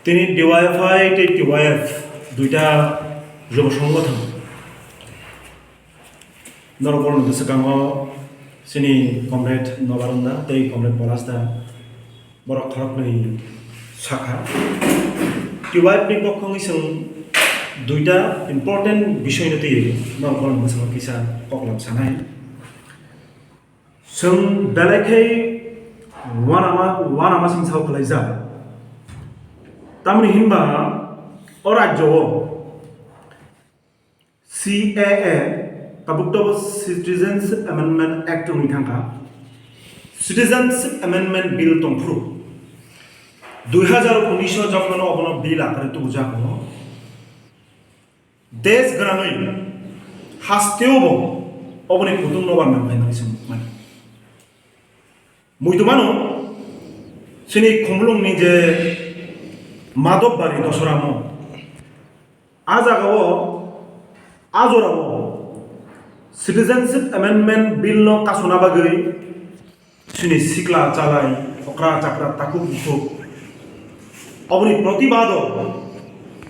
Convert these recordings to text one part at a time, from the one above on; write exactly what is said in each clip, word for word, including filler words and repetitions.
Tini D Y F I tei T Y F duita jobo songothon. Norok borokni bwswkango chini comrade Nobarunda tei comrade Polas da borok khoroknwi sakha. T Y F ni pokho wngwi chwng duita important bisoyno twiwi norok borokni bwskango kisa koklam sanai. Chwng belai khe uanama uanama sing sao khlaijak. Tamni hinba o rajyo o C A A, tabuk tabuk Citizenship Amendment Act wngwi thangkha. Citizenship Amendment Bill tongphuru dui hazar unis o jokhon obono bill akwrwi tubujago. Desh gwnangwi hasteo bo oboni kutung nobar nang khainani se nukmani. Muitu mano, chini Khumulungni je Madhobari Dosora mo, a jagao, a jorao Citizenship Amendment Bill no kasuna bagwi chini sikla chalai, okra chakra, takhuk bukhuk, oboni protibado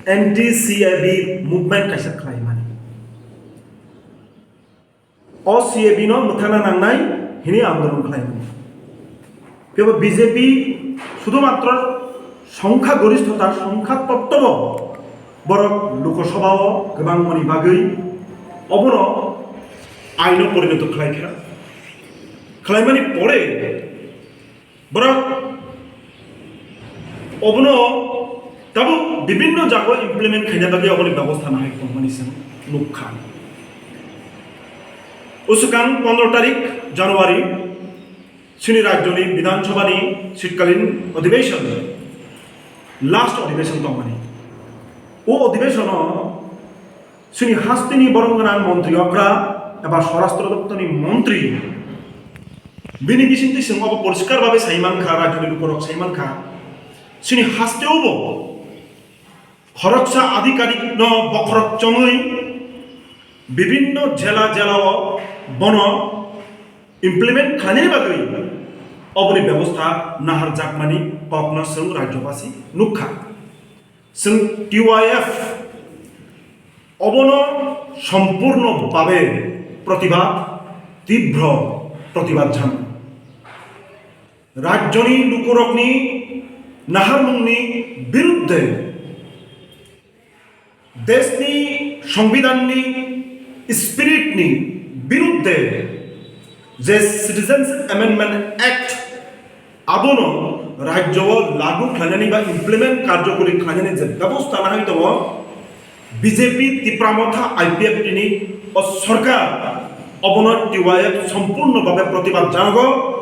anti C A B movement kaisa khlaimani. O C A B no mwthangna nangnai hini andolon khlaimani. Phiya B J P sudhumatro songkha goristhota, songkha tottobo borok Lok Sabha o kwbangmani bagwi obono aino porinoto khlaikha. Khlaimani pore borok obono tabuk bibinno jago implement khaina bagwi oboni bebosta nahai tongmani chwng nukha. Usukang pondro tarik January chini rajyoni Bidhan Sabhani shitkalin odhibeshon, last odhibeshon tongmani. O odhibeshono chini hasteni borok gwnang montri okra eba Swarashtra doptorni montri bini bisingtwi chwng obo poriskar babe sai mankha, rajyoni lukurok sai mankha, chini hasteo bo khoroksa adhikarik no bokhorok chongwi bibinno jela jela o bono implement khlainani bagwi oboni bebosta naharjakmani kokno chwng rajyobasi nukha. Chwng T Y F obono sompurno babe protibad, tibro protibad jang. Rajyoni lukurokni naharmungni birudde, deshni songbidanni spiritni birudde je Citizenship Amendment Act abono rajyo o lagu khlainani ba implement karjokori khlainani je bebosta nahai tongo, B J P Tipra Motha I P F T ni o sorkar obono T Y F sompurno babe protibad janago.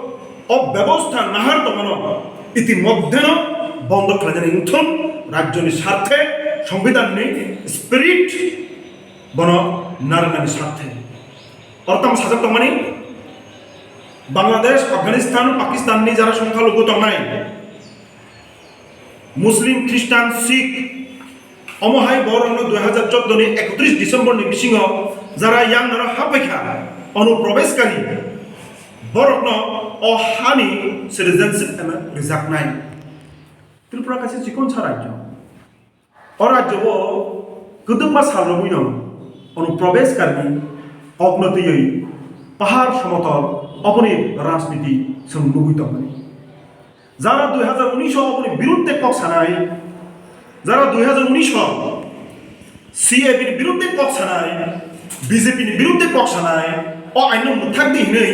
O bebosta nahar tongmano itimodhyeno bondo khlainani wngthun, rajyoni sarthe, songbidanni spirit bono narwknani sarthe. Oro tamo sajak tongmani, Bangladesh, Afghanistan, Pakistanni jara songkha luku tongnai, Muslim, Christian, Sikh, omo hai borokno dui hazar choudo ni ekotris December ni bisingo jara yang naro haphaikha, onuprobeshkari borokno o hani citizenship ema rijaknai. Tripura kaisa chikon sa rajyo. O rajyo o kwdwkma salrogwino onuprobeshkari kokno twiwi pahar somotol oboni rajniti chwng nugwi tongmani. Jara dui hazar unis o oboni birudde kok sanai, jara dui hazar unis o C A B ni birudde kok sanai, B J P ni birudde kok sanai, o aino mwthak di hinwi,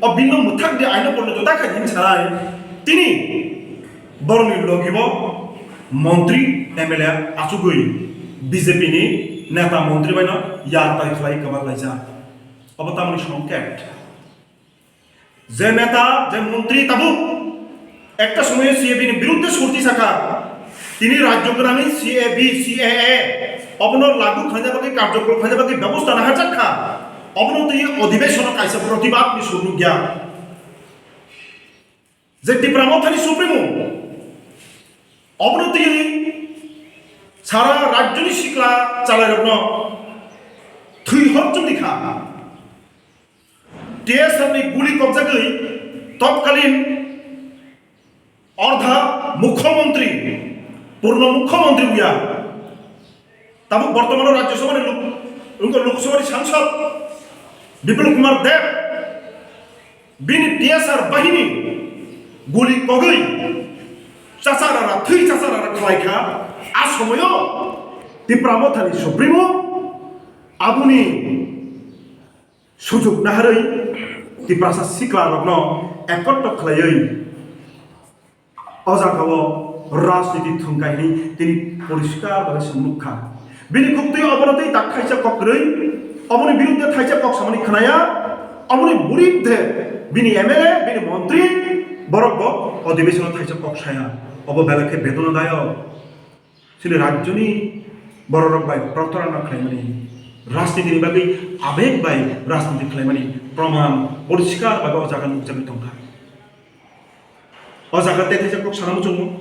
o bino mwthak di aino porno jota khai hinwi sanai, tini borokni logibo montri, M L A achugwi B J P ni neta montri baino yar tai khlai kwbak laijak. Obo tamoni songket. Je neta, je montri tabuk ekta somoyo C A B ni birudde surti sakha, tini rajyo gwnangni C A B, C A A obono lagu khlaina bagwi, karjokrom khlaina bagwi bebosta naharjak kha, obono twi odhibeshono kaisa protibad ni sur nukya. Je Tipra Mothani Supremo obono twi sara rajyoni sikla chalairokno thwi hor chumdi kha. T S F ni guli kokjagwi totkalin Ardha Mukhyamantri Purno mukhyamantri wngya. Tabuk bortomano Rajya Sabhani lok-, wngkha Lok Sabhani sangsad Bipul Kumar Deb, bini T S R bahini guli kogwi chacharara, thwi chacharara khlaikha. A somoyo Tipra Mothani Supremo aboni sujuk naharwi Tiprasa siklarokno ekotro khlaiwi o jagao rajniti thwngkha hwnwi tini poriskar bai chwng nukha. Bini khuktwi obono tei tak thaisa kok kwrwi, oboni birudde thaisa kok samani khnaya, oboni birudde bini M L A, bini montri borok bo odhibeshono thaisa kok saya. Obo belai khe bedonadayok. Chini rajyoni bororok bai protarona khlaimani, rajnitini bagwi abeg bai rajniti khlaimani proman poriskar bai o jaga nukjagwi tongkha. O jaga tei thaisa kok sana muchungo,